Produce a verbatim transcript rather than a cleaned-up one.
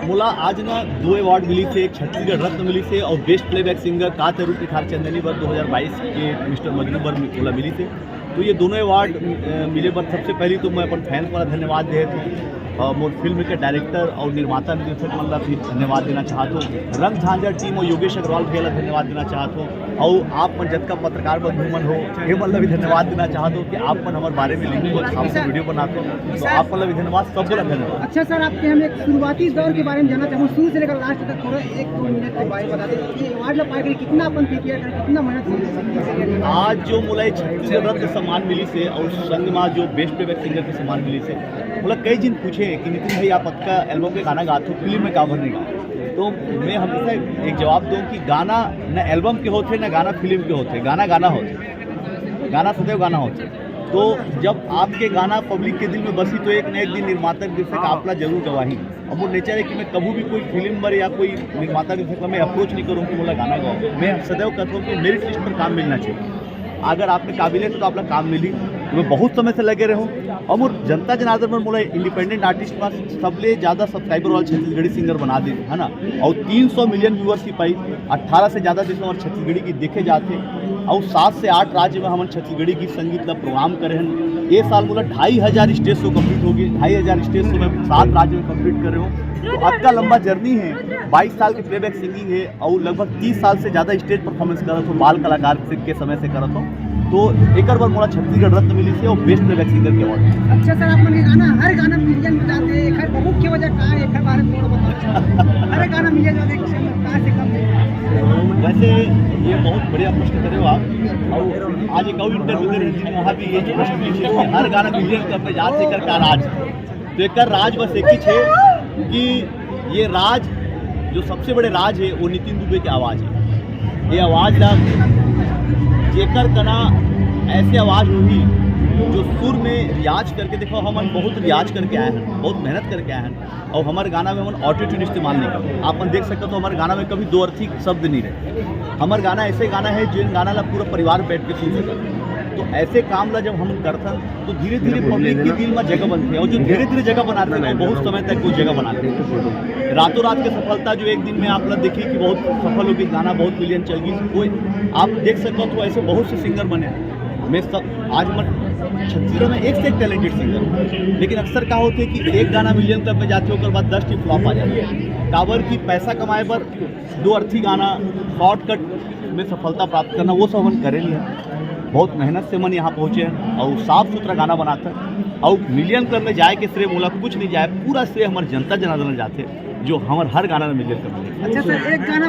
मोला आज ना दो अवार्ड मिलिस हे, एक छत्तीसगढ़ रत्न मिलिस हे और बेस्ट प्लेबैक सिंगर का तरू पिठार चंदनी बर दो हज़ार बाईस के मिस्टर मजनू बर मोला मिलिस हे। तो ये दोनों अवार्ड मिले बर सबसे पहली तो मैं अपन फैंस वाला धन्यवाद देत हूँ, मोर फिल्म के डायरेक्टर और निर्माता निर्देशक मन ला भी धन्यवाद देना चाहत हूँ, रंग झांझर टीम और योगेश अग्रवाल भैया ला धन्यवाद देना चाहत हूँ, और आप मन जतका पत्रकार बंधु मन हो, ये मन ला भी धन्यवाद देना चाहत हूँ कि आप मन हमर बारे में लिखो, हमसे वीडियो बनाते हो, तो आप मन ला भी धन्यवाद, सबको ला धन्यवाद। अच्छा सर, आपके हम एक शुरुआती दौर के बारे में जानना चाहूँ, शुरू से लेकर लास्ट तक थोड़ा एक दो मिनट के बारे में बता दें कि अवार्ड ला पाए के लिए कितना अपन प्रिपेयर करें, कितना मेहनत से। आज जो मोला ये छत्तीसगढ़ रत्न सम्मान मिलिस हे और संग मा जो बेस्ट प्लेबैक सिंगर के सम्मान मिलिस हे, मोला कई झिन पूछे कि नितिन भाई, आप अतका एल्बम के गाना गात हो, फिल्म में का बर नहीं गात? तो मैं हमेशा एक जवाब दूँ कि गाना न एल्बम के होथे, न गाना फिल्म के होथे, गाना गाना होथे, गाना सदैव गाना होथे। तो जब आपके गाना पब्लिक के दिल में बसी तो एक न एक दिन निर्माता निर्देशक आप ला जरूर गवाही। अब वो नेचर है कि मैं कभी भी कोई फिल्म बर या कोई निर्माता निर्देशक ला मैं अप्रोच नहीं करूँ कि मोला गाना गाओ। मैं सदैव कहता हूँ कि मेरिट लिस्ट पर काम मिलना चाहिए। अगर आप में काबिलियत है तो आप ला काम मिली। मैं बहुत समय से लगे रहूँ और मोर जनता जनार्दन मन मोला इंडिपेंडेंट आर्टिस्ट मा सबले ज्यादा सब्सक्राइबर वाला छत्तीसगढ़ी सिंगर बना दे, है ना। और तीन सौ मिलियन व्यूअर्स की पाई, अठारह से ज्यादा देशों और छत्तीसगढ़ी गीत देखे जाते हैं। और सात से आठ राज्य में हमन छत्तीसगढ़ी गीत संगीत का प्रोग्राम करे हैं। ये साल मोला ढाई हजार स्टेज शो कंप्लीट हो गए, ढाई हजार स्टेज शो में सात राज्य में कंप्लीट करे हो। तो अतका लंबा जर्नी है, बाईस साल की प्लेबैक सिंगिंग है और लगभग तीस साल से ज्यादा स्टेज परफॉर्मेंस करत हो, बाल कलाकार से, के समय से करत हो। तो एकर बर मोला छत्तीसगढ़ रत्न मिलिस हे और बेस्ट प्लेबैक सिंगर के अवार्ड। अच्छा सर, आप मन के गाना, हर गाना मिलियन में जाते हैं, एकर मुख्य वजह का है? एकर बारे में थोड़ा बताओ। हर गाना मिलियन में जाते हैं, कहाँ से कम है? वैसे ये बहुत बढ़िया प्रश्न करे हो आप। और आज एक और इंटरव्यू दे रहे थे, वहाँ भी ये प्रश्न पूछे कि हर गाना मिलियन क्लब में जाते, एकर का राज? तो एकर राज बस एक ही छे कि ये राज, जो सबसे बड़े राज है, वो नितिन दुबे के आवाज़ है। ये आवाज़ ला जेकर कना ऐसे आवाज़ होही जो सुर में रियाज करके, देखो, हमन बहुत रियाज करके आए हैं, बहुत मेहनत करके आए हैं, और हमारे गाना में हमन ऑटो ट्यून इस्तेमाल नहीं करते। आप मन देख सकते हो, हमारे गाना में कभी दो अर्थी शब्द नहीं रहे। हमारे गाना ऐसे गाना है, जिन गाना ला पूरा परिवार बैठ के सुन सकता है। तो ऐसे काम ला जब हम करथन, तो धीरे धीरे पब्लिक के दिल में जगह बनती है, और जो धीरे धीरे जगह बनाते हैं, बहुत समय तक वो जगह बनाते हैं। रातों रात की सफलता जो एक दिन में आप लोग देखिए कि बहुत सफल होगी, गाना बहुत मिलियन चल गई, वो आप देख सकते हो। तो ऐसे बहुत से सिंगर बने। मैं सब आज मत छत्तीसगढ़ में एक से एक टैलेंटेड सिंगर हूँ, लेकिन अक्सर का होते कि एक गाना मिलियन क्लब में जाते, ओकर बाद दस टी फ्लॉप आ जाते। काबर की पैसा कमाए पर दो अर्थी गाना शॉर्टकट में सफलता प्राप्त करना, वो सब हमन करे नहीं है। बहुत मेहनत से मन यहाँ पहुँचे हैं और साफ सुथरा गाना बनाते हैं। और मिलियन क्लब में जाए के श्रेय मोला कुछ नहीं जाए, पूरा श्रेय हमारे जनता जनार्दन जाते, जो हमारे हर गाना में मिलियन क्लब में। अच्छा सर, एक गाना